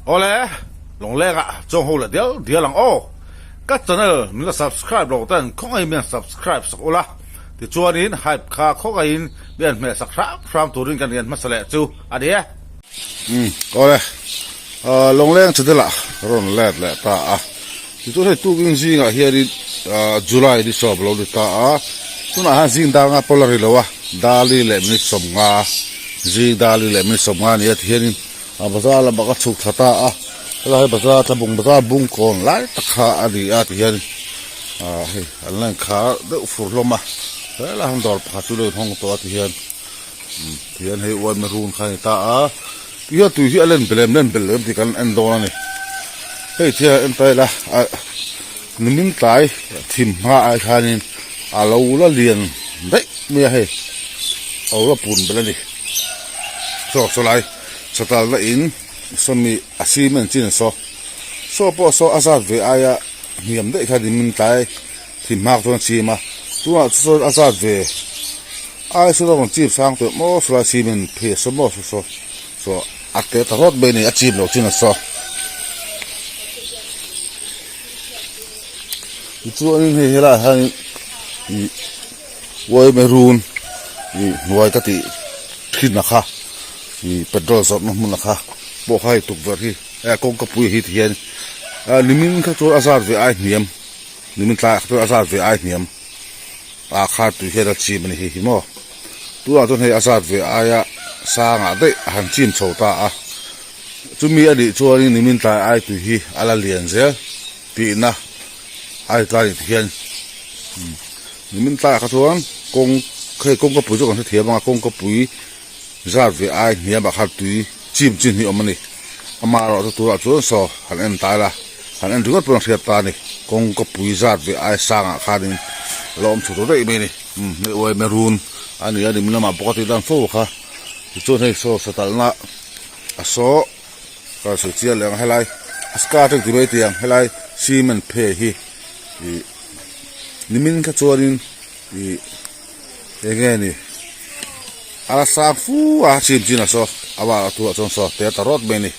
Awle, Lawngleng ah chuang ho leh dial dial ang aw. Ka channel min la subscribe lo ten khawngaihin min han subscribe sak ula, tichuanin hype kha khawngaihin min han hmeh sak hram hram turin kan rian hmasa leh chu a ni e. Umm awle, Lawngleng channel ah rawn let leh ta a, tichuan hei tukin zingah hianin July ni sawm lo ni ta a, tunah hian zing dar nga pawh la ri lo a, Dali leh minute 50, zing Dali leh minute 50 nia tihianin A bazar lamah ka chhuk thla ta a, helai hi bazar tlabung bazar bung kawn lai tak kha a ni a tihian ah hei an la inkhar deuh fur hlawm a, helai hian dawr pakhat chu lo inhawng tawh a tihian umm tihian hei uaime run kha a ni ta a, tihian tui hi a len bel em len bel em tih kan en dawn a ni, hei thil en ta ila ah nimin tlai thim hma ai khanin a lo la lian daih mai a hei a lo la pun belh a ni saw saw lai. Chawtal na in sawmi a cement chin saw saw pawh saw a zat ve aia hniam daih kha ni min tlai thim hmak chuan a chim a tunah chuan a zat ve ai saw rawn chim sang tawh maw saw lai cement phei a saw maw saw saw saw a te ta rawt mai a ni a chim loh chin a saw tichuanin hei helaiah hianin ih uaimerun ih hnuai ka tih thin a kha. Ih petrol zawrhna hmun a kha pawh kha hei tukverh hi eh kawngka pui hi ti hian ah nimin kha chuan a zat ve ai hniam nimin tlaiah kha chuan a zat ve ai hniam ah kha tui hian a chim a ni hi hi maw tunah chuan hei a zat ve aia sangah daih a han chim chho ta a chumi a nih chuanin nimin tlai ai tui hi a la lian zel tihna a ni ta a ni ti hian nimin tlaiah kha chuan kawng hei kawngka pui chu kan hrethiam ang a kawngka pui. Zat ve ai hniamah khan tui chim chin hi awm a ni. Amaherawh chu turah chuan saw han en ta ila, han en ringawt pawh an hriat ta a ni. Kawngka pui zat ve ai sangah khanin a lo awm chho ta daih mai a ni. Umm hei uai maroon a ni a, nim lamah bawk a tih dan fo kha. Tichuan hei saw satalhna a saw ka sawi chiah leh ang helai a skirt a ti mai tih ang helai cement phe hi ih nimin kha chuanin ih Eng nge ni? A la sang fu a, chim chin a saw a bak a turah chuan saw te ta rawt mai a ni.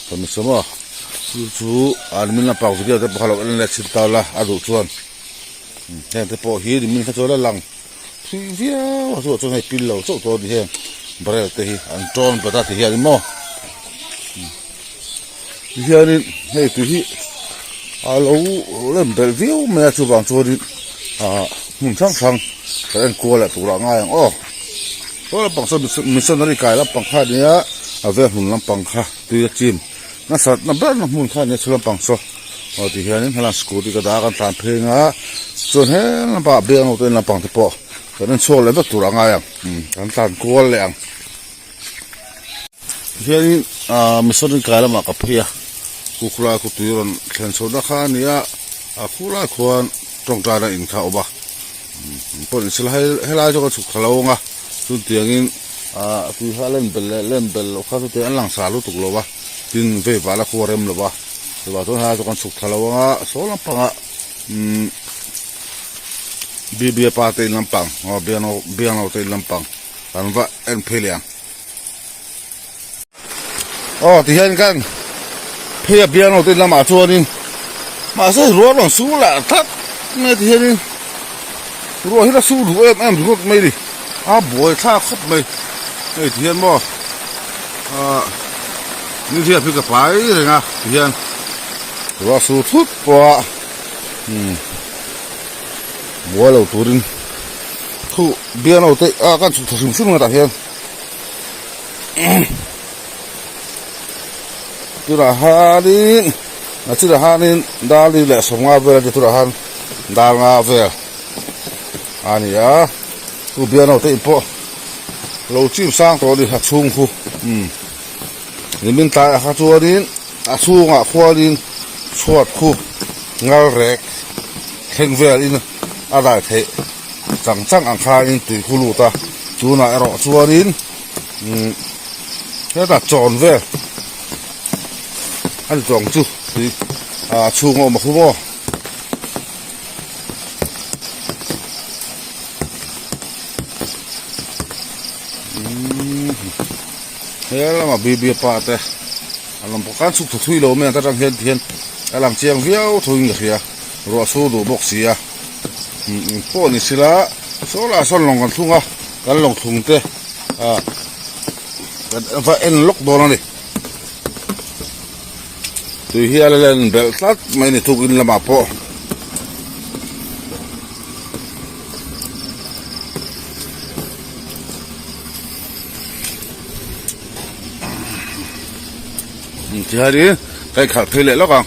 Ka mi saw maw? Chu chu an min lampang video te pawh kha lo en leh chhin ta la a duh chuan heng te pawh hi nimin kha chuan a lang thui viau a chuvah chuan hei pil lo chauh tawh a ni heng barrel te hi an tawn bet a ti hian maw tihianin hei tui hi a lo rem belh viau mai a chuvang chuanin ah hmun hrang hrang kan en kual leh turah a ngai ang aw saw lampang saw missionary kai lampang kha ania a vel hmun lampang kha tui a chim nasat na ber na hmun kha ania chu lampang saw aw ti hianin helai scooty ka dah a kan tlan phei anga chuan he lampangah biang ho te lampang te pawh kan en chhuak leh vek turah a ngai ang kan tlan kual leh ang. Hianin ah missionary kai lamah ka phei a kukhulai khu tui rawn thlen chhohna kha a ni a a khulai khuan tawngtaina in kha a awm a pawh ni sela hei helai chu ka chhuk thla lo ang a chutiangin ah tui kha a len belh leh len belh loh kha chutiang an lang sa lutuk lo a tin vei val a khu a rem lo va chuvang chuan helai chu kan chhuk thla lo ang a saw lampangah umm B_B_A pa te in lampang aw biangno biangno te in lampang. Kan va en phei leh ang. Aw ti hian kan phei a biang lo te lamah chuanin mahse ruah rawn su lah tlat mai ti hianin ruah hi la su duh em em ringawt mai ni a buai thlak khawp mai hei ti hian maw ah ni riat hi ka pai reng a ti hian ruah su thut pawh a umm buai lo turin. Thu biang lo te ah kan chhuk thla hrim hrim ang tah hian tunah hianin a chinah hianin dar li leh 50 vel a ni tunah hian dar nga vel a ni a chu biang lo te in pawh lo chim sang tawh a ni a chhung khu umm nimin tlaiah kha chuanin a chhungah khuanin chhuat khu ngal rek thleng velin a dai theih. Chang chang ang khanin tui khu lut a, tunah erawh chuanin umm hetah chawn vel a ni tawng chu tui ah chhung a awm a khu maw. Umm he lama B_B pa te. A lawng pawh khan chhuk tha thui lo mai ang ta tang hian tihian a lang chiang viau tho in ka hria ruah chhur duh bawk si a umm pawh ni sila saw lah sawn lawng kan thlung a kan lawng thlung te ah kan va en lawk dawn a ni tui hi a la len belh tlat mai a ni thuk in lamah pawh. Tihianin ka inkhalh phei leh lawk ang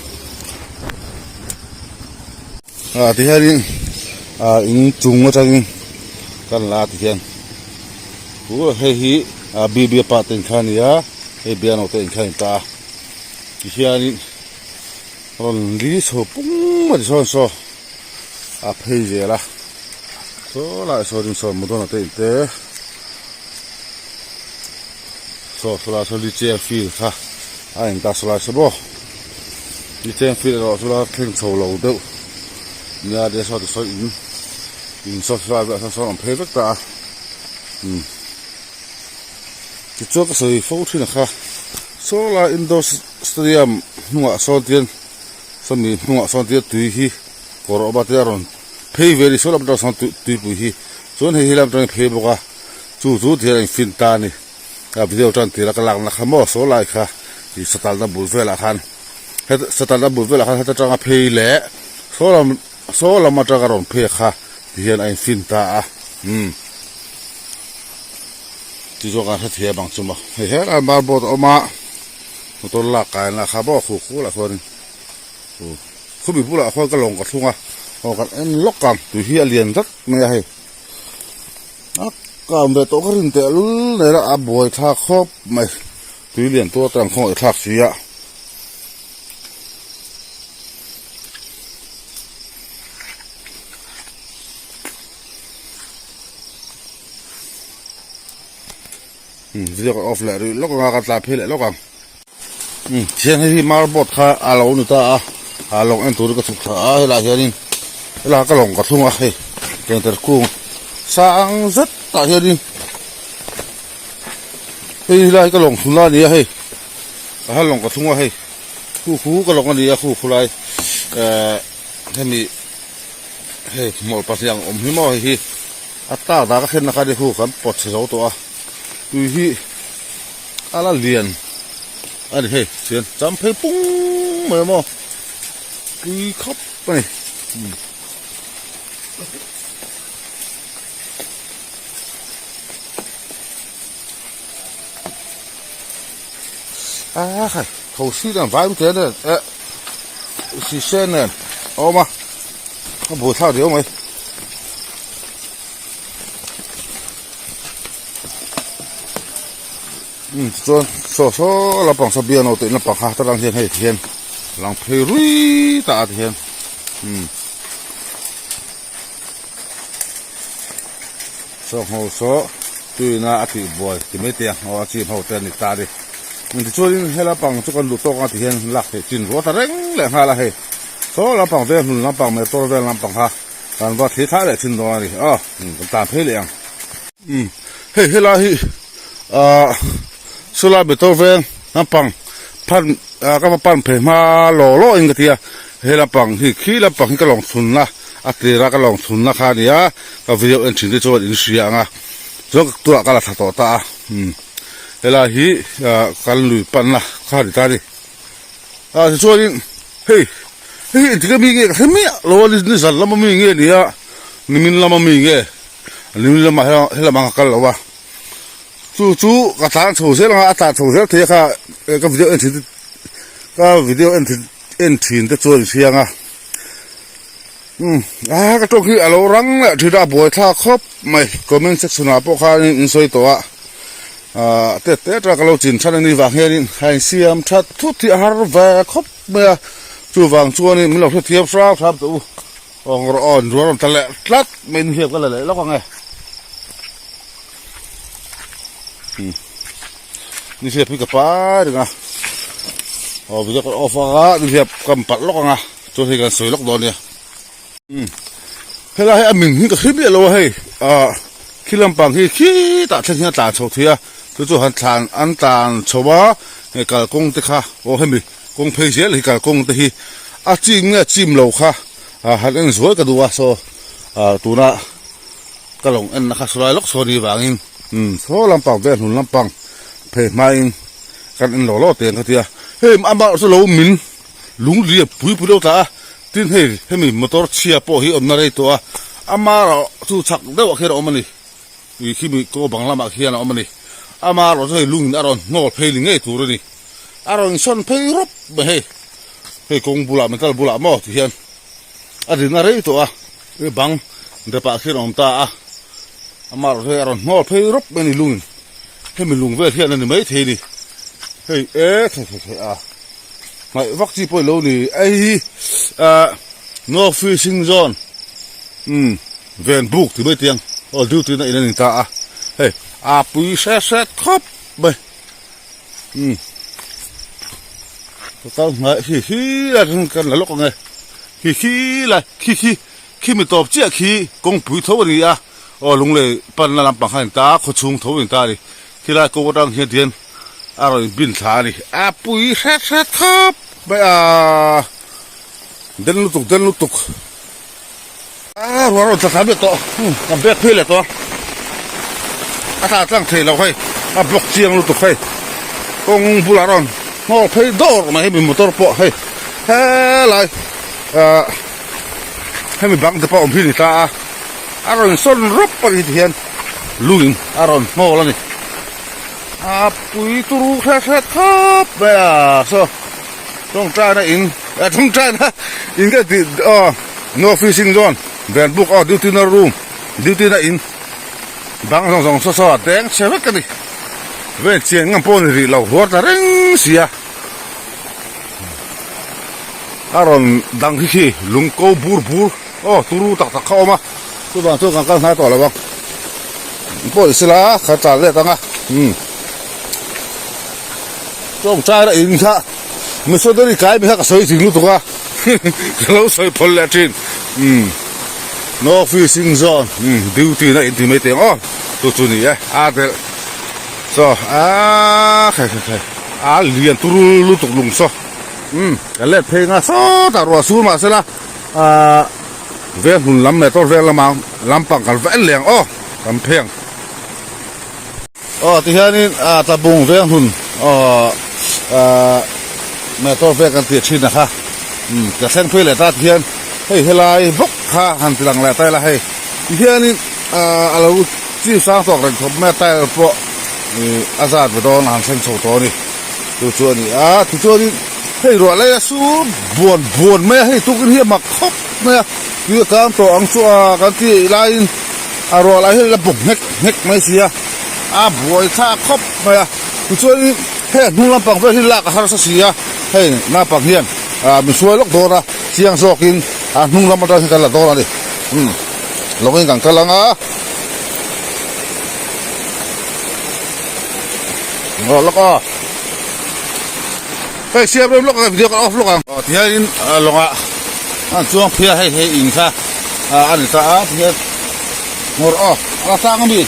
ah tihianin ah in chung atangin kan la a tihian uh hei hi ah bb pa te inkha a ni a hei biano te inkha a ni ta a tihianin rawn li chho pung a ti sawn saw a phei zel a saw lai sawn in sawn mudona te in te. Saw sawlai saw licheng field kha a in ta sawlai saw maw licheng field erawh chu la thleng chho lo deuh nia te saw ti saw in in saw sawlai velah sawn sawn awm phei vek ta a umm tichuan ka sawi fo thin a kha saw lai indoor stadium hnungah sawn tian sawmi hnungah sawn tian tui hi kawr awm a te a rawn phei ve a ni saw lam atang sawn tuipui hi chuan hei hi lam atangin phei bawk a. Chu chu thil a infin ta a ni. A video tan tir a ka lakna kha maw saw lai kha ih satalna bul velah khan heta satalna bul velah khan heta tanga phei leh saw lam saw lam atanga rawn phei kha ti hian a infin ta a umm ti zawk a hrethiam ang chu maw hei helai marble a awm a motor lak kaina kha maw khu khu lah chuanin khumi bulah khuan ka lawng ka thlung a aw kan en lawk ang tui hi a lian zat mai a hei. A kang ve tawh ka rin teh lul nen a a buai thlak khawp mai tui lian tur atang khawngaih thlak si a. Umm video ka off leh rih lawk anga ka tla phei leh lawk ang. Umm thian hei hi marboard kha a lo ni ta a a lawng en turin ka chhuk thla a helaiah hianin helaiah ka lawng ka thlung a hei kenter kung sang zet tah hianin hei helai hi ka lawng thlung lai a ni a hei ka han lawng ka thlung a hei khu khu ka lawng a ni a khu khu lai ehh hemi hei hmawlh pahnih ang awm hi maw hei hi a tar dah ka thlenna kha ni khu kan pawt chhe zo tawh a tui hi. A la lian a ni hei chuan cham phei pung mai maw tui khawp a ni a khai tho si nen vai te nen eh sise nen a awm a a buaithlak riau mai. Umm tichuan saw saw lampang saw biano tih lampang kha heta tang hian hei tihian lang phei rui ta a tihian umm saw ngho saw tuina a tih buai ti mai te ang aw a chim ho te a ni ta a ni umm tichuanin he lampang chu kan duh tawk ang tihian lak theih chin ruat ta reng leh nghal a hei saw lampang vel hnun lampang motor vel lampang kha kan va thli thlai leh thin dawn a ni aw umm kan tan phei leh ang. Umm hei helai hi ahh sawlai motor veng lampang phan ah ka va pan phei hma law law in ka ti a he lampang hi khi lampang hi ka lawng chhunna a tira ka lawng chhunna kha a ni a ka video en thin te chuan in hria ang a chuan tunah ka la thla tawh ta a umm helai hi ah kan lui panna kha a ni ta a ni ah tichuanin hei hei hi engtik ami nge ka hre miah lo a ni zan lama mi nge ni a nimin lama mi nge. Nimin lamah hian helam ang a kal lo a chu chu ka tlan chho zel ang a a tlan chho zel thei a kha ka video en thin te ka video en thin en thin te chuan in hria ang a umm a ka tawng hi a lo rang leh thin a a buai thlak khawp mai comment section ah pawh khan in sawi tawh a ah tet te atanga ka lo chin than a ni vang hianin a insiam that thut hi a har ve khawp mai a chuvang chuanin min lo hrethiam hrang hrang teh u. Aw rawh aw an rual rawn tla leh tlat mai in hian ka la leh lawk ang e umm nihliap hi ka pai reng a aw video ka off ang a nihliap ka palh lawk ang a chuan hei kan sawi lawk dawn nia umm helai hi a min hi ka hre miah lo a hei ah khi lampang hi khitah thleng hian a tlan chho thei a chu chu han thlan an tlan chho a. Hei kalkawng te kha aw hemi kawng phei zel hi kalkawng te hi a chim nge chim lo kha ah han en zuai ka duh a saw ah tuna ka lo en na kha saw lai lawk saw ni vangin umm saw lampang vel hnun lampang phei hmain kan en lawk lawk teng ka tia hei amah chu lo min lung lian pui pui lo tla a tin hei hemi motor chhia pawh hi awmna rei tawh a ama erawh chu chak deuh ah khian a awm a ni. Ih khi mi kaw bang lamah khian a awm a ni. Ama erawh chu hei lungin a rawn hnawl phei ni ngei tur a ni. A rawn sawn phei rawp mai hei. Hei kawng bulah metal bulah maw ti hian a rin a rei tawh a. Hei bang depah khian a awm ta a. Ama erawh chu hei a rawn hnawl phei rawp mai a ni lungin. Hemi lung vel hian a ni maithei a ni. Hei e thei thei thei a. Ngaih vak chi pawh i lo ni. Hei hi ah no fishing zone umm. Ven buk ti mai tiang aw duty na in a ni ta a hei a pui hret hret khawp mai umm ka kal hnaih khi khi lai khan kan la lawk ang e khi khi lai khi khi khi mi tawp chiah khi kawngpui tho a ni a aw lunglei panna lampang khan a ni ta a khawchhung tho a ni ta a ni khilai kawng atang hian tihian a rawn inbin thla a ni a pui hret hret khawp mai a den lutuk den lutuk. A ruah rawn tla thla mek tawh kan bag phei leh tawh a tla tlang thei lo hei a block chiang lutuk hei kawng bulah rawn hnawl phei dawr mai hemi motor pawh hei helai ah hemi bang te pawh awm hi ni ta a a rawn sawn rawp a ni tihian lungin a rawn hnawl a ni a pui turu hret hret khawp mai a saw. Tawngtaina in eh tawngtaina in ka tih aw no fishing zone ven book aw duty na room duty na in bang zawng zawng saw saw a deng chhe vek a ni ven chian ngam pawh ni rih lo huar ta reng si a a rawn dang khi khi lung ko bur bur aw turu tak tak kha a awm a chuvang chuan kan kal hnai tawh lo ang pawh ni sela kha tlan let ang a umm. Tawngtaina in kha missionary kai mi kha ka sawi thing lutuk a ka lo sawi phawlh leh thin umm no fishing zone umm duty na inti mai teng aw chu chu ni e a delh chaw aaa khai khai khai a lian turu lutuk lung saw umm ka let phei nga sawtah ruah sur mahsela aaa veng hlun lam leh tawr veng lama lampang kan va en leh ang aw kan phei ang. Aw tihianin ah tlabung veng hun aw ah motor vel kan tih thin a kha umm ka thleng phei leh ta tihian hei helai bawk kha han ti lang leh ta ila hei tihianin ah a lo chim sang tawk reng khawp mai a tile pawh ih a zat ve dawn a han thleng chho tawh a ni chu chu a ni a tichuanin hei ruah lai a sur buan buan mai a hei tukin hi a mak khawp mai a tui a kang tawh ang chu a kan tih laiin. A ruah lai hian la bawk nghek nghek mai si a, a buai thlak khawp mai a. Tichuanin hei a hnung lampang vel hi lak a harsa si a, hei naupang hian ah min hruai lawk dawn a, chiang zawkin a hnung lam atang hian kan la dawn a ni. Umm lawngin kan kal ang a. Ngaw lawk a. Hei siam rem lawk ang video kan off lawk ang. Aw tihianin lawngah an chuang phei a hei hei in kha a ni ta a tihian ngawr aw a la tlang ami.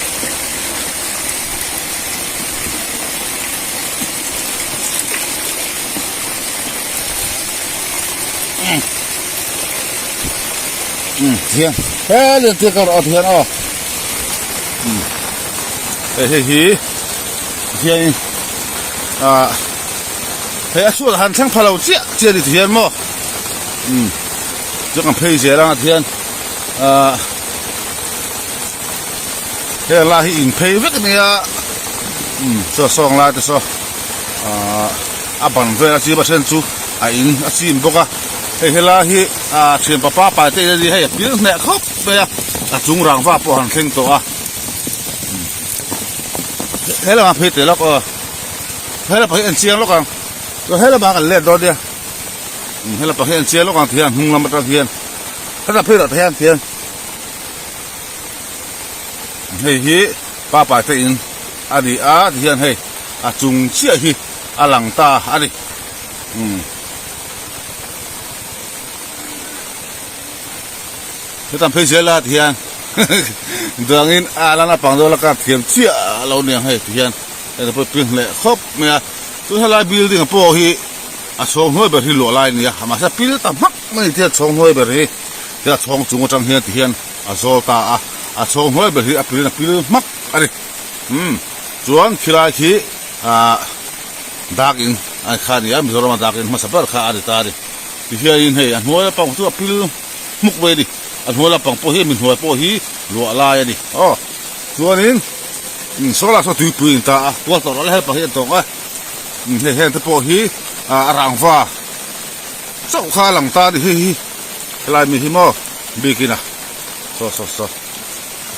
Um tihian he lian tir ka rawh tihian aw um hei hei hi tihianin ah. Hei a chhuat han thleng pha lo chiah chiah a ni tihian maw umm chu kan phei zel ang a tihian ahh heng lai hi in phei vek a nia umm saw sawng lai te saw ahh a ban vel a chim a then chu a in a chim bawk a hei helai hi ahh thian papa pai te in a ni hei a pil hneh khawp mai a a chung rangva pawh a han thleng tawh a he lamah phei teh lawk aw. He lamah hi an chiang lawk ang chuan he lamah kan let dawn nia he lamah hi an chiang lawk ang ti hian hnung lam atang hian hetah phei lah te hian tihian hei hi pa pai te in a ni a ti hian hei a chung chiah hi a lang ta a ni umm hetah phei zel a ti hian duangin a la naupang deuh la ka thiam chiah lo niang hei ti hian. Hei pawh ping leh khawp mai a. Chu helai building ah pawh hi a chhawng hnuai ber hi luah lai a ni a, mahse a pil ta hmak mai a ni tihian chhawng hnuai ber hi ti a chhawng chung atang hian ti hian a zawl ta a, a chhawng hnuai ber hi a pilin a pil hmak a ni. Umm chuan khilai khi ah dak in a kha a ni a, Mizoram a dak in hmasa ber kha a ni ta a ni. Tihianin hei a hnuai lampang chu a pil hmuk mai a ni, a hnuai lampang pawh hi mi hnuai pawh hi luah lai a ni aw. Chuanin solar saw tuipui a ni ta a, kual tawh rawh helper hi an tawng a, hei heng te pawh hi a rangva chauh kha a lang ta a ni hei hi helai mi hi maw bikin a saw saw saw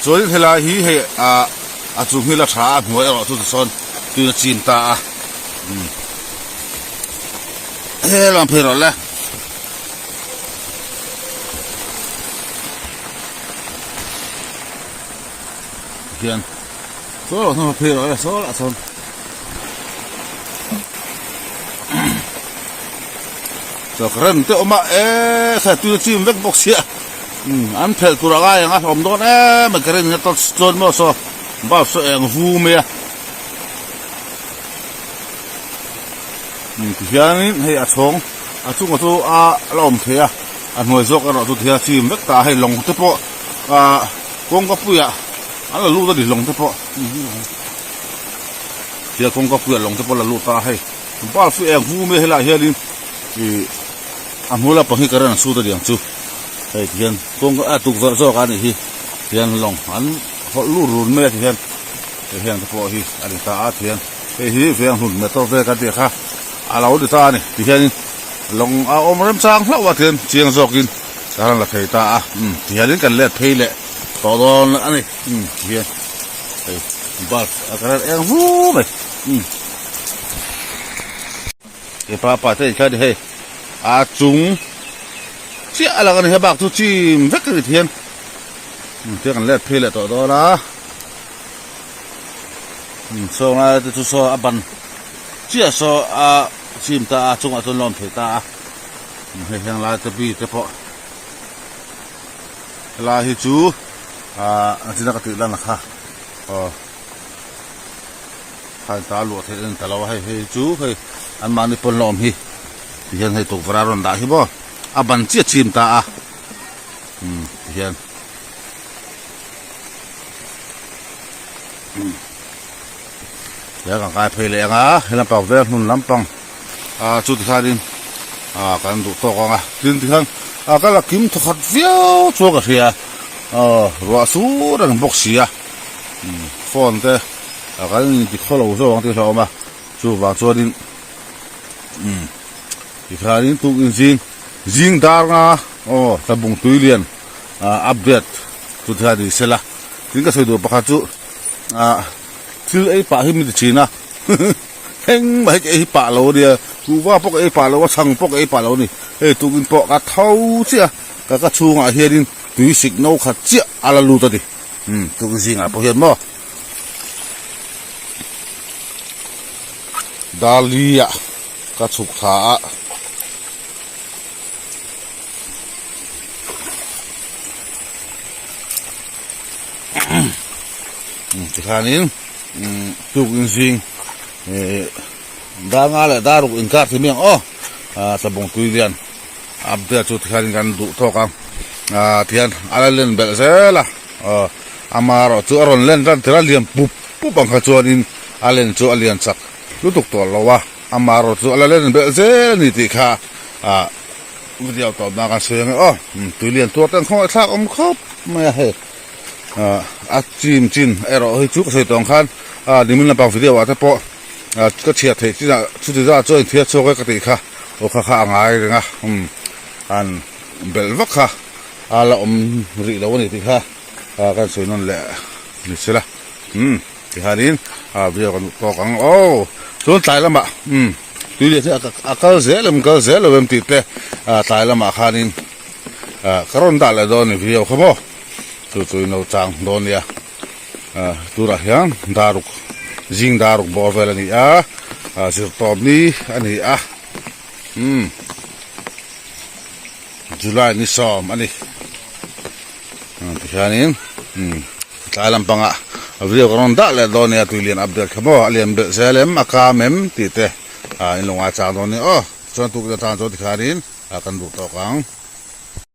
chuanin helai hi hei ah a chung hi la tha a hnuai erawh chu tisawn tui a chim ta a helam phei rawh le. Hian saw lah sawn phei rawh e saw lah sawn chaw current te awm a eee kha tui a chim vek bawk sia umm an phelh tur a ngai ang a hlawm dawn em a current in a touch chuan maw saw bulb saw eng vu mai a umm tihianin hei a chhawng a chungah chu a la awm thei a a hnuai zawk erawh chu tihian a chim vek ta a hei lawng te pawh ahh kawngka puiah an la lut a ni lawng te pawh tia kawngka puiah lawng te pawh a la lut a hei bulb hi eng vu mai helaiah hianin ih a hnuai lampang hi current an sut a niang chu hei ti hian kawngka a tukverh zawk a nih hi tihian lawng an hawlh lut run mai a ti hian hei heng te pawh hi a ni ta a ti hian hei hi veng hlun motor vel kan tih kha a lo ni ta a ni ti hianin lawng a awm remchang hlauh a ti hian chiang zawkin. Ka rawn la thei ta a, umm tihianin kan let phei leh tawh dawn a ni, umm tihian hei bulb a ka rawn eng vu mai, umm he pa pa te hian hei a chung chiah a lang a ni hei bak chu chim vek a ni tihian umm tihian kan let phei leh tawh dawn a, umm saw lai te chu saw a ban chiah saw a chim ta a chungah chuan lawm thei ta a. Hei heng lai te bi te pawh helai hi chu ahh a china ka tih lan kha aw khan ta luah theih a ni ta lo a hei hei chu hei an mahni pawn la awm hi ti hian hei tukverh a rawn dah hi maw a ban chiah chim ta a umm ti hian Tihian kan kai phei leh ang a he lampang vel hnun lampang ah chu tikhanin ah kan duh tawk ang a tin tikhan ah ka la kim thawkhat viau chuan ka hria aw ruah sur reng bawk si a umm phone te ah kan inti khawlo zawk ang tih a hlauhawm a chuvang chuanin umm tikhanin tukin zing zing dar nga aw tlabung tui lian ah update chu tikhan ni sela tin ka sawi duh pakhat chu ah thil ei pah hi min ti thin a engmah hi ka ei pah lo ania kuhva pawh ka ei pah lo a chhang pawh ka ei pah lo a ni hei tukin pawh ka tho chiah a ka ka chhungah hianin tui sik no khat chiah a la lut a ni umm tukin zingah pawh hian maw dali ah ka chhuk thla a. Tikhanin tukin zing dar nga leh dar ruk inkar thei mai ang aw tlabawng tui lian update chu tikhanin kan duh tawk ang tihian a la len belh zel a amaherawh chu a rawn len tan tir a lian pup pup ang kha chuanin a len chu a lian chak lutuk tawh lo a amaherawh chu a la len belh zel a ni tih kha video tawp na kan sawi ang e aw tui lian tuar te an khawngaih thlak awm khawp mai a hei a chim chin erawh hei chu ka sawi tawh ang khan a nimin lampang video ah te pawh ka chhiat theih chinah chuti zat chuan inthiar chhuak e ka tih kha aw kha kha a ngai reng a umm an belh vak kha a la awm rih lo a ni tih kha kan sawi nawn leh ni sela umm. Tihianin a video kan tawk ang aw chuan tlai lamah umm tui leh hi a kal zel em kal zel lo em tih te ah tlai lamah khanin ah ka rawn dah leh dawn a ni video kha maw chu chu in lo chang dawn nia ah tunah hian daruk zing daruk bawr vel a ni a ah zirtawp ni a ni a umm July ni sawm a ni. Tihianin tlai lampangah video ka rawn dah leh dawn nia tui lian update kha maw a lian belh zel em a kam em tih te ah in lo ngaichang dawn nia aw. Chuan tukverh atang chuan tikhanin ah kan duh tawk ang.